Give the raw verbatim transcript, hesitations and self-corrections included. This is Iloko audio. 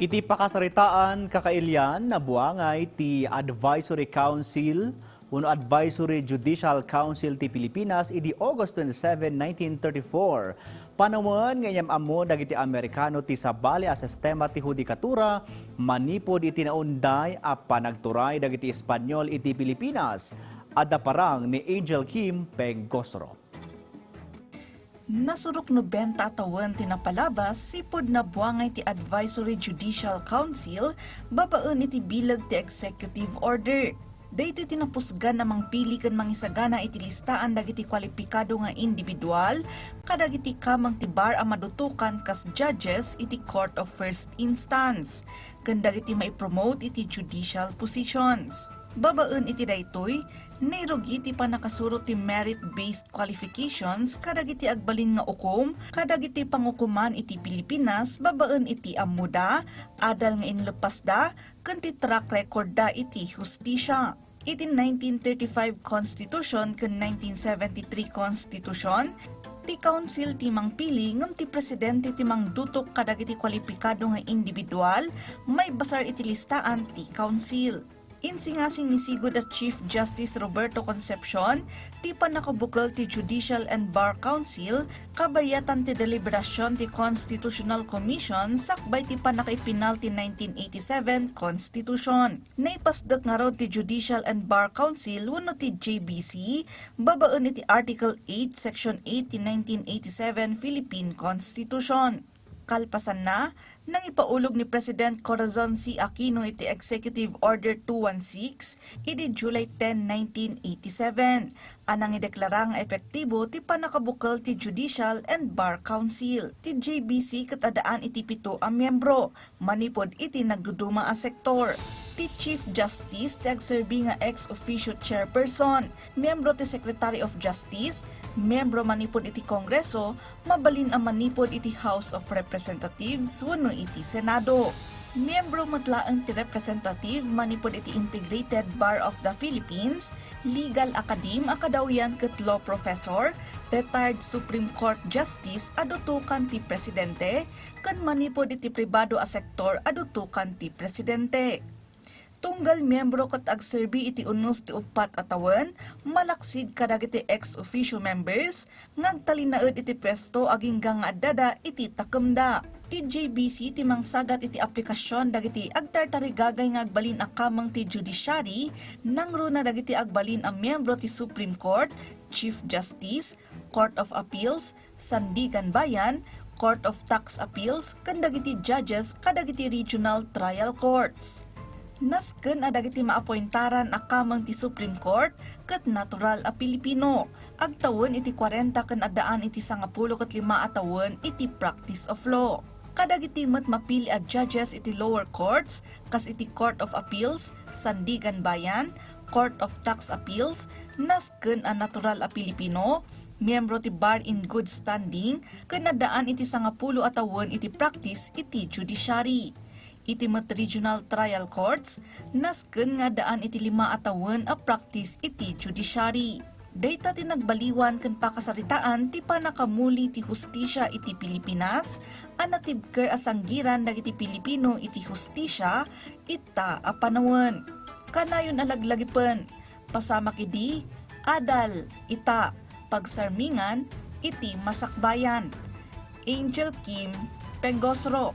Iti pakasaritaan, kakailian, nabuangay ti Advisory Council wenno Advisory Judicial Council ti Pilipinas idi August twenty-seven, nineteen thirty-four. Panawen nga inyam-ammo dagiti Amerikano ti sabali a sistema ti hudikatura manipud iti naunday a panagturay dagiti Espanyol iti Pilipinas. Adda parang ni Angel Kim Pengosro. Nasurok nobenta a tawen ti napalabas sipud nabuangay ti Advisory Judicial Council babaen iti bileg ti executive order. Daytoy ti napusgan a mangpili ken mangisagana iti listaan dagiti kwalipikado nga individual kadagiti kameng ti bar a madutokan kas judges iti Court of First Instance ken dagiti maipromote iti judicial positions. Babaen iti daytoy, nairugi ti pannakasuro ti merit-based qualifications kadagiti agbalin nga ukom kadagiti pangukoman iti Pilipinas babaen iti ammoda, adal nga inleppasda, ken ti track recordda iti hustisia. Iti nineteen thirty-five Constitution ken nineteen seventy-three Constitution, ti Council ti mangpili ngem ti Presidente ti mangdutok kadagiti kwalipikado nga individual maibasar iti listaan ti Council. Insingasing ni Sigud a Chief Justice Roberto Concepcion ti pannakabukel ti Judicial and Bar Council kabayatan ti deliberasyon ti Constitutional Commission sakbay ti pannakaipinal ti nineteen eighty-seven Constitution. Naipasdek ngarud ti Judicial and Bar Council wenno ti J B C babaen iti Article eight, Section eight ti nineteen eighty-seven Philippine Constitution. Kalpasanna, nangipaulog ni President Corazon C. Aquino iti Executive Order two one six idi July ten, nineteen eighty-seven, a nangideklara nga epektibo ti pannakabukel ti Judicial and Bar Council. Ti J B C ket addaan iti pito a miyembro manipud iti nagduduma a sektor. Ti Chief Justice ti agserbi nga ex officio chairperson, miyembro ti Secretary of Justice, miyembro manipud iti Kongreso, mabalin a manipud iti House of Representatives wenno iti Senado. Miyembro met laeng ti representative manipud iti Integrated Bar of the Philippines, Legal Academe a kadawyan ket law professor, retired Supreme Court Justice a dutokan ti Presidente, ken manipud iti pribado a sektor a dutokan ti Presidente. Tunggal miyembro ket agserbi iti unnos ti uppat a tawen, malaksid kadagiti ex officio members nga agtalinaed iti puesto agingga nga addada iti takemda. Ti J B C ti mangsagat iti aplikasyon dagiti agtartarigagay nga agbalin a kameng ti judiciary, nangruna dagiti agbalin a miyembro ti Supreme Court, Chief Justice, Court of Appeals, Sandiganbayan, Court of Tax Appeals, ken dagiti judges kadagiti regional trial courts. Nasken a dagiti maapointaran a kameng ti Supreme Court ket natural a Pilipino. Agtawen iti kuarenta ken addaan iti sangapulo ket lima a tawen iti practice of law. Kadagiti met mapili a judges iti lower courts, kas iti Court of Appeals, Sandiganbayan, Court of Tax Appeals, nasken a natural a Pilipino, miyembro ti Bar in Good Standing, ken addaan iti sangapulo a tawen iti practice iti judiciary. Iti met regional trial courts, nasken nga addaan iti lima a tawen a practice iti judiciary. Dayta ti nagbaliwan ken pakasaritaan ti pannakamuli ti hustisia iti Pilipinas a natibker a sanggiran dagiti Pilipino iti hustisia ita a panawen. Kanayon a laglagipen, pasamak idi, adal, ita, pagsarmingan, iti masakbayan. Angel Kim Pengosro.